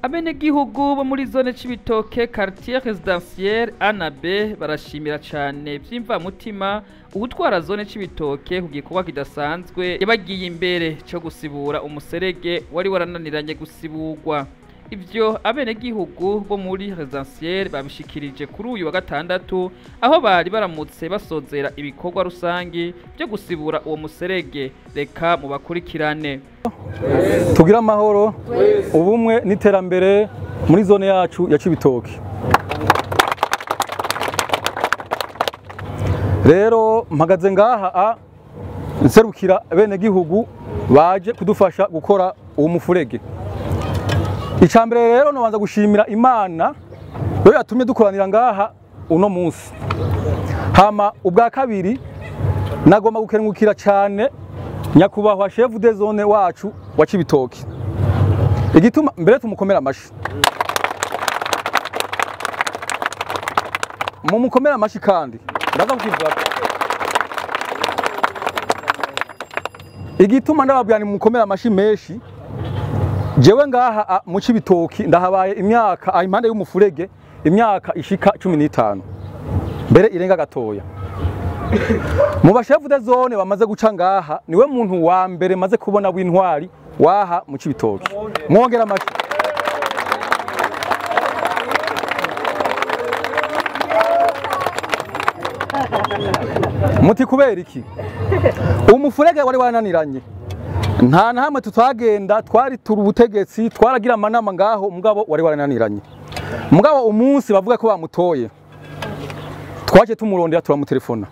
Abenegihugu bo muri zone Cibitoke, quartier résidentiel A na B, barashimira cane vy'imvamutima uwutwara zone Cibitoke ku gikorwa kidasanzwe yabagiye imbere co gusibura umuserege wari warananiranye gusiburwa. Ivyo abenegihugu bo muri résidentiel babishikirije kuri uyu wa gatandatu, aho bari baramutse basozera ibikorwa rusangi vyo gusibura uwo muserege. Reka mubakurikirane. Tugira amahoro, ubumwe n'iterambere muri zone yacu ya Cibitoke. Rero mpagaze ngaha nserukira bene gihugu baje kudufasha gukora uwo mufurege. Icambere rero nobanza gushimira Imana yo yatumye dukoranira ngaha uno munsi. Hama ubwa kabiri nagomba gukerengukira cyane nyakubahwa chef de zone wacu wa Cibitoke. Igituma mbere tumukomera amashi. Mumukomera amashi kandi ndaza kukivuga. Igituma ndababwira ni mukomera amashi menshi. Jewe ngaha mu Cibitoke ndahabaye imyaka impande y'umufurege imyaka ishika 15 mbere irenga gatoya. Mu bashefu de zone bamaze guca ngaha niwe muntu wa mbere maze kubona w'intwari waha mu Cibitoke. Mwongera amashi. Muti kubera iki? Umufurege wari wananiranye. Nta na hamwe tutagenda, twari turi ubutegetsi, twaragira amanama ngaho, mugabo wari warananiranye. Mugabo umunsi bavuga ko bamutoye, twaje tumurondera, turamutelefona,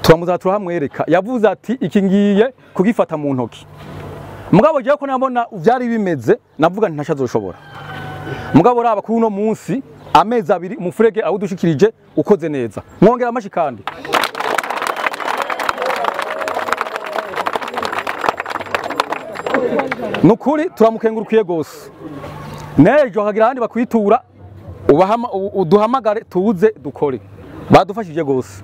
turamuzana, turahamwereka. Yavuze ati iki ngiye kugifata mu ntoki. Mugabo jewe ko nabona vyari bimeze, navuga nti ntashazoshobora. Mugabo raba kuri uno munsi amezi abiri umufurege awudushikirije ukoze neza. Mwongera amashi kandi. Nukuri turamukengurukiye gose. Nejo hagira ahandi bakwitura uduhamagare tuze dukore. Badufashije gose.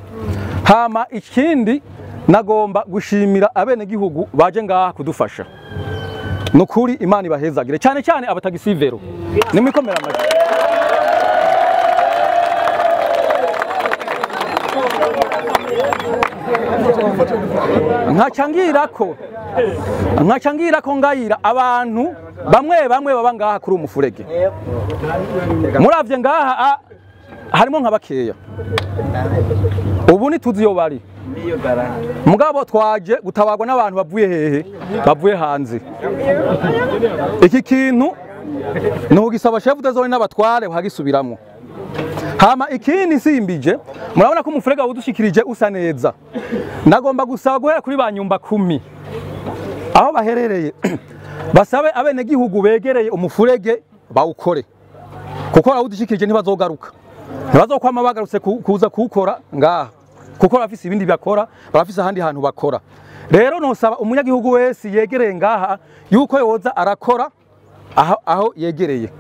Hama ikindi nagomba gushimira abene gihugu baje ngaha kudufasha. Nukuri Imana ibahezagire cyane cyane abatagisivero. Nimwikomera amashi. Nkacangira ko ngayira abantu bamwe bamwe baba ngaha kuri umufurege. Muravye ngaha harimo nka bakeya. Ubu ni tuzi yo bari. Mugabo twaje gutabagwa n'abantu bavuye hehe? Bavuye hanze. Iki kintu nugisaba chef de zone n'abatware bagisubiramo. Hama ikindi simbije, murabona ko umufurege wudushikirije usa neza. Nagomba gusaba guhera kuri ba nyumba 10 aho baherereye basabe abene gihugu begereye umufurege bawukore, kuko awudushikirije ntibazogaruka, ntibazokwama bagarutse kuza kuwukora ngaha, kuko barafise ibindi bakora, barafise ahandi hantu bakora. Rero nosaba umunyagihugu wese yegereye ngaha yuko yoza arakora aho yegereye.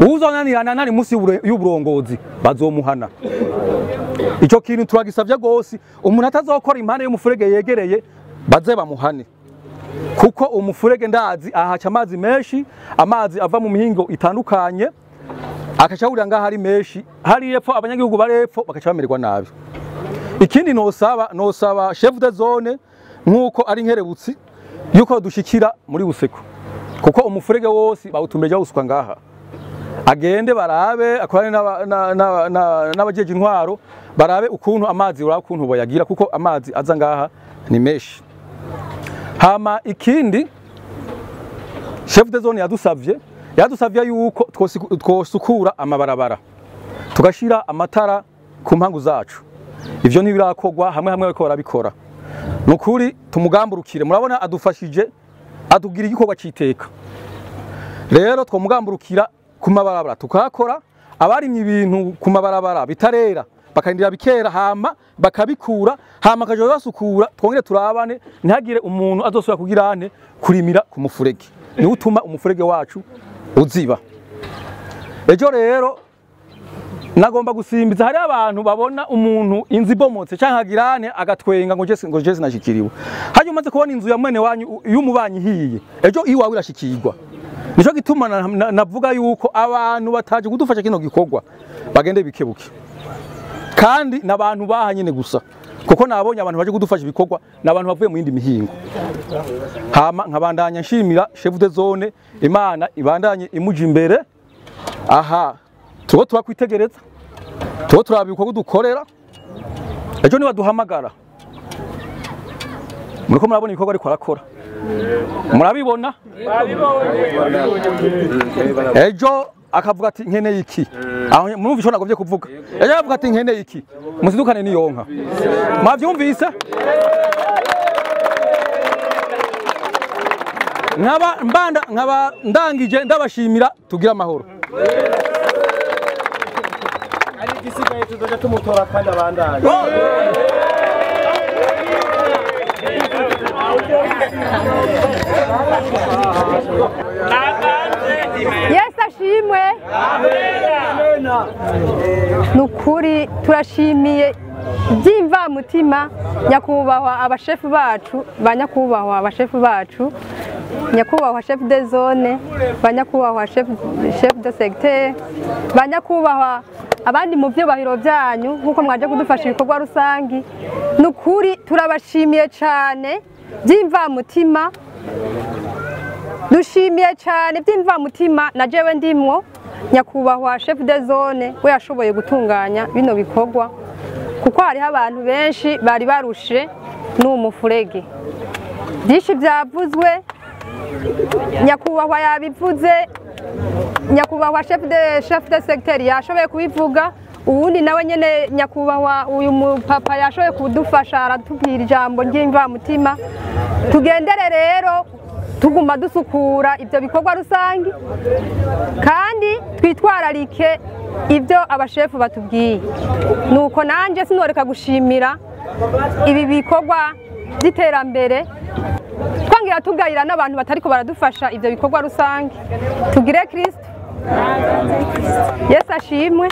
Uzonanirana nari musi y'uburongozi bazomuhana. Ico kintu turagisavye gose, umuntu atazokora impande y'umufurege yegereye baze bamuhane. Kuko umufurege ndazi ahaca amazi menshi, amazi ava mu mihingo itandukanye akacahurira ngaha ari menshi, hari epfo abanyagihugu bari epfo bakaca bamererwa nabi. Ikindi nosaba chef de zone nkuko ari nkerebutsi yuko dushikira muri Buseko, kuko umufurege wose bawutumbeje usukwa ngaha. Agende barabe akorane n'abajeje intwaro, barabe ukuntu amazi urabe ukuntu boyagira, kuko amazi aza ngaha ni menshi. Hama ikindi chef de zone yadusavye yuko twosukura amabarabara, tugashira amatara ku mpangu zacu. Ivyo ntibirakogwa, hamwe hamwe bariko barabikora. Nukuri tumugamburukire, murabona adufashije, atugira igikorwa citeka. Rero twomugamburukira ku mabarabara tukakora, abarimye ibintu ku mabarabara bitarera bakarindira bikera, hama bakabikura, hama kaje basukura, twongere turabane ntihagire umuntu azosubira kugirane kurimira ku mufurege. Ni utuma umufurege wacu uziba. Ejo rero nagomba gusimbiza, hari abantu babona umuntu inzu ibomotse canke agirane agatwenga ngo jese ngo jese nashikiriwe. Haje umaze kubona inzu ya mwene wanyu y'umubanyi hiye, ejo iwawe irashikirwa. Nico gituma navuga yuko abantu bataje kudufasha kino gikorwa bagende bikebuke, kandi nabantu bahanyene gusa, kuko nabonye abantu baje kudufasha ibikorwa nabantu bavuye mu yindi mihingo. Hama nkabandanya nshimira chef de zone, Imana ibandanye imuja imbere. Aha tuko turakwitegereza, tuko turabikwa kudukorera, ejo niba duhamagara muriko murabona ibikorwa ariko arakora, murabibona. Ejo akavuga ati nkeneye iki, aho murumva ico nagovye kuvuga. Ejo akavuga ati nkeneye iki, musidukane niyonka. Mwavyumvise? Nkaba mbanda nkaba ndangije ndabashimira, tugira amahoro. Ari gisigaye tuzoja tumutora kandi abandanye. Yesu ashimwe. Nukuri turashimiye by'imvamutima nyakubahwa abashefu bacu, ba nyakubahwa abashefu bacu, nyakubahwa chef de zone, ba nyakubahwa chef de secteur, ba nyakubahwa abandi mu vyubahiro byanyu nkuko mwaje kudufasha ibikorwa rusangi. Nukuri turabashimiye cyane by'imvamutima, dushimiye cyane by'imvamutima na jewe ndimwo nyakubahwa chef de zone we yashoboye gutunganya bino bikorwa, kuko hariho abantu benshi bari barushe n'umufurege. Byinshi byavuzwe, nyakubahwa yabivuze, nyakubahwa chef de secteur yashoboye kubivuga, uwundi nawe nyene nyakubahwa uyu mupapa yashoboye kudufasha aratubwira ijambo ry'imvamutima. Tugendere rero tuguma dusukura ibyo bikorwa rusangi, kandi twitwararike ibyo abashefu batubwiye. Nuko nanje sinoreka gushimira ibi bikorwa by'iterambere, twongera tugayira n'abantu batariko baradufasha ibyo bikorwa rusangi. Tugire Kristo. Yesu ashimwe.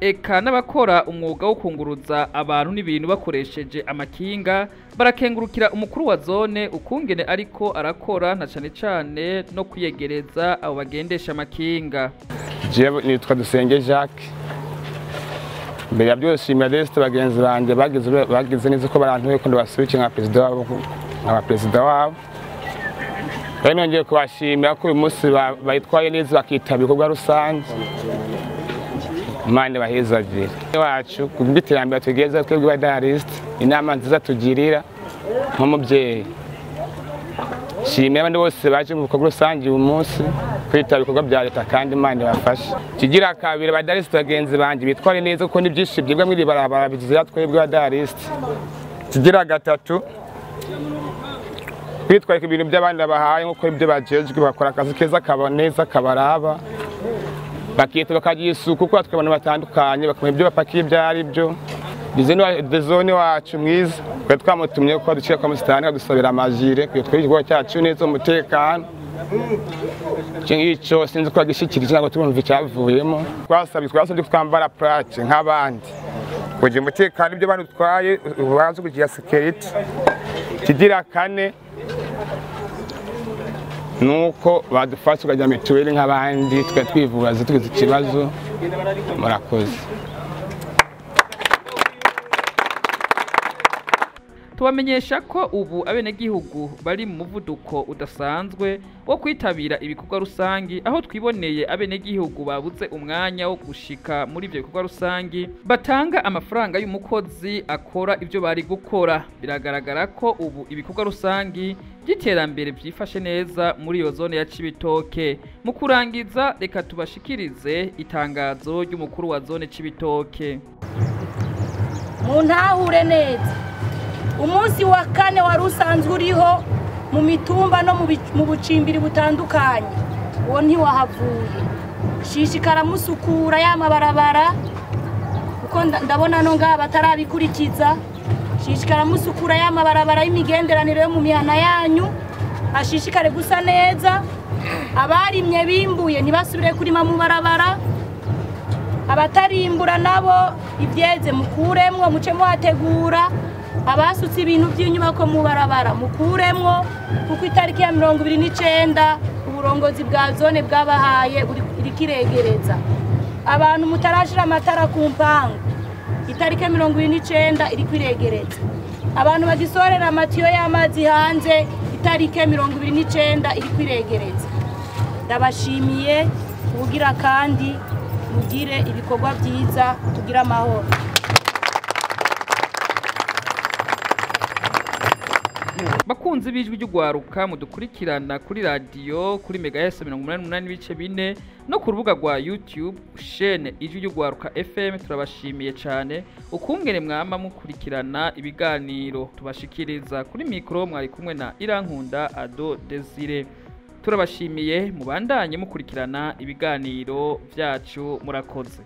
Eka n'abakora umwuga wo kunguruza abantu n'ibintu bakoresheje amakinga barakengurukira umukuru wa zone ukungene ariko arakora, na cane cane no kwiyegereza abo bagendesha amakinga. Jewe nitwa Dusenge Jacques. Mbere ya byose shimira Desite bagenzi banje bagize neza ko barantuye ko ndabasubike nka president wabo. Rero nongeye kubashimira ko uyu munsi bayitwaye neza bakitaba ibikorwa rusange. Imana ibahezagire. Wacu kubw'iterambere tugeze twebwe abadariste, inama nziza tugirira nk'umubyeyi. Shimira abandi bose baje mu bikorwa rusange uyu munsi kwitaba ibikorwa bya leta, kandi Imana ibafashe. Kigira kabiri abadariste bagenzi banje bitware neza kuko ni byinshi byibwa muri barabara bizira twebwe abadariste. Kigira gatatu kwitwarika ibintu by'abandi babahaye nkuko ibyo bajejwe, bakora akazi keza kaboneza kabaraba, bakita bakagira isuku kuko batwe abantu batandukanye bakamenya ibyo bapakiye ibyo ari byo. Dizone wacu mwiza twe twamutumye ko ducira kwa musitani adusabira amajire kuyo tw'igikorwa cyacu neza umutekano. Icyo ngicyo sinzi ko agishikirije ntabwo turumva icyavuyemo. Twasabye twambara plaque nk'abandi kugira umutekano ibyo bantu twaye ubanze kugira security. Kigira kane nuko badufasha tukajya mituweli nk'abandi tukajya twivuza tugize ikibazo. Murakoze. Tubamenyesha ko ubu abenegihugu bari mu muvuduko udasanzwe wo kwitabira ibikorwa rusangi, aho twiboneye abenegihugu babuze umwanya wo gushika muri ibyo bikorwa rusangi batanga amafaranga y'umukozi akora ibyo bari gukora. Biragaragara ko ubu ibikorwa rusangi by'iterambere byifashe neza muri iyo zone ya Cibitoke. Mu kurangiza reka tubashikirize itangazo ry'umukuru wa zone Cibitoke. Muntahure neza, umunsi wa kane wari usanzwe uriho mu mitumba no mu bucimbiri butandukanye, uwo ntiwahavuye. Shishikara musukura ya mabarabara kuko ndabona no ngaha batarabikurikiza. Shishikara musukura ya mabarabara y'imigenderanire yo mu mihana yanyu, ashishikare gusa neza. Abarimye bimbuye ntibasubire kurima mu barabara, abatarimbura nabo ibyeze mukuremwo muce muhategura, abasutse ibintu by'inyubako mu barabara mukuremwo, kuko itariki ya 29 Uburongozi bwa zone bwabahaye irikiregereza. Abantu mutarashira amatara ku mpangu, itariki 29 iri kwiregereza. Abantu bagisorera amatiyo y'amazi hanze, itariki 29 iri kwiregereza. Ndabashimiye kugira kandi mugire ibikorwa byiza, tugire amahoro. Bakunzi b'ijwi ry'ugwaruka mudukurikirana kuri radiyo kuri Mega S 88.4 no ku rubuga rwa YouTube chaîne Ijwi ry'Ugwaruka FM, turabashimiye cyane ukungene mwama mukurikirana ibiganiro tubashikiriza. Kuri mikoro mwari kumwe na Irankunda Ado Desire. Turabashimiye, mubandanye mukurikirana ibiganiro byacu. Murakoze.